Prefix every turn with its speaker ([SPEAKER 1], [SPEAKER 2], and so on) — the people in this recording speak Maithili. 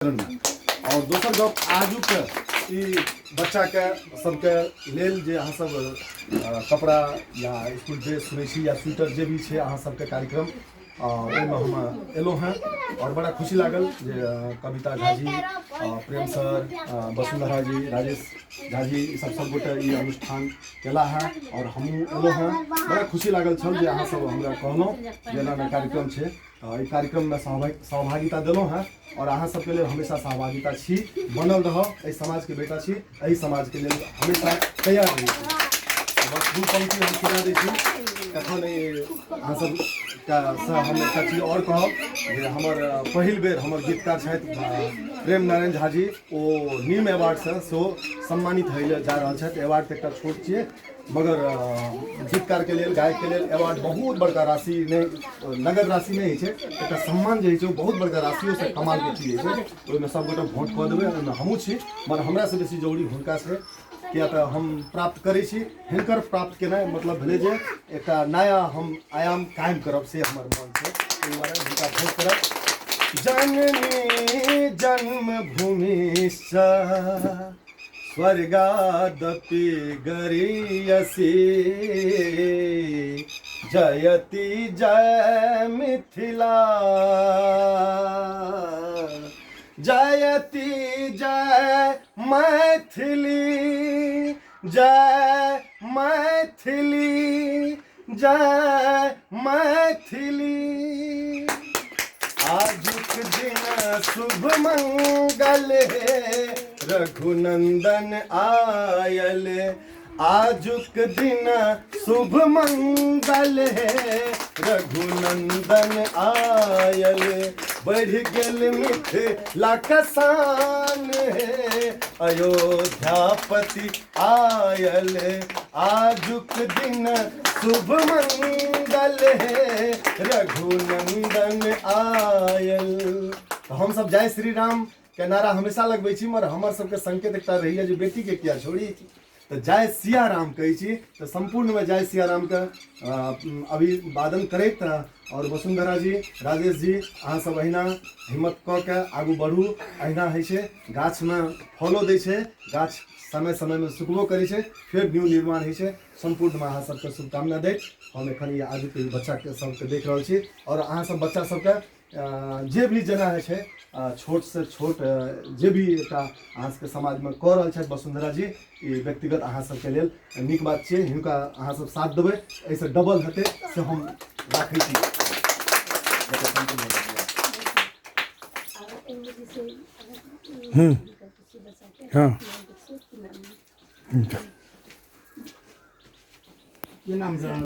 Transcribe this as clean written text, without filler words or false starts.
[SPEAKER 1] चरणमे। आओर दोसर गप, आजुक ई बच्चाके सबके लेल जे अहाँ सब कपड़ा या स्कूल ड्रेस सुनै छी या स्वेटर जे भी छै अहाँ सबके कार्यक्रम, ओहिमे हम एलहुँ हेँ आओर बड़ा खुशी लागल जे कविता झाजी, प्रेम सर, वसुंधरा जी, राजेश झाजी, ई सब सबगोटे ई अनुष्ठान केला हेँ आओर हमहूँ एलहुँ हेँ। बड़ा खुशी लागल छल जे अहाँ सब हमरा कहलहुँ जे एना एना कार्यक्रम छै। एहि कार्यक्रममे सहभागिता देलहुँ हेँ आओर अहाँ सबके लेल हमेशा सहभागिता छी, बनल रहब। एहि समाजके बेटा छी, एहि समाजके लेल हमेशा तैयार रहै छी। बस दू पंक्ति हम सुना दै छी। तखन अहाँ सबके से हम एकटा चीज आओर कहब जे हमर पहिल बेर हमर गीतकार छथि प्रेम नारायण झा जी, ओ नीम अवार्डसँ सेहो सम्मानित होइ लए जा रहल छथि। अवार्ड तऽ एकटा छोट छियै, मगर गीतकारके लेल, गायकके लेल अवार्ड बहुत बड़का राशि नहि, नगद राशि नहि होइ छै। एकटा सम्मान जे होइ छै ओ बहुत बड़का राशियोसँ कमालके चीज होइ छै। ओहिमे सभगोटे वोट कऽ देबै, ओहिमे हमहूँ छी, मगर हमरासँ बेसी जरूरी हुनका छै, किया तऽ हम प्राप्त करै छी, हिनकर प्राप्त केनाइ मतलब भेलै जे एकटा नया हम आयाम कायम करब, से हमर मन छै। ताहि दुआरे हुनका वोट करब। जननी जन्मभूमिश्च स्वर्गादपि गरीयसी, जयति जय मिथिला, जयति जय मैथिली, जय मैथिली, जय मैथिली। आजुक दिन शुभ मंगल हे, रघुनंदन आयल। आजुक दिन शुभ मंगल हे, रघुनंदन आयल। बढ़ि गेल मिथिला कसान हे, अयोध्यापति आयल। आजुक दिन शुभ मंगल हे, रघुनंदन आयल। तऽ हमसब जय श्री राम के नारा हमेशा लगबै छी, मगर हमर सबके संकेत एकटा रहैया जे बेटीके किया छोड़ी, तऽ जय सिया राम कहै छी। तऽ सम्पूर्णमे जय सिया रामके अभिवादन करैत आओर वसुंधरा जी, राजेश जी, अहाँ सब अहिना हिम्मत कऽ के आगू बढ़ू। अहिना होइ छै, गाछमे फलो दै छै, गाछ समय समयमे सुखबो करै छै, फेर न्यू निर्माण होइ छै। सम्पूर्णमे अहाँ सबके शुभकामना दैत हम एखन ई आजुक ई बच्चाके सबके देख रहल छी। आओर अहाँ सब बच्चा सबके जे भी जेना होइ छै, छोटसँ छोट जे भी एकटा अहाँ सबके समाजमे कऽ रहल छथि वसुन्धरा जी, ई व्यक्तिगत अहाँ सबके लेल नीक बात छियै। हिनका अहाँ सब साथ देबै, एहिसँ डबल हेतै से हम राखै छी।
[SPEAKER 2] हँ।
[SPEAKER 3] की नाम छै?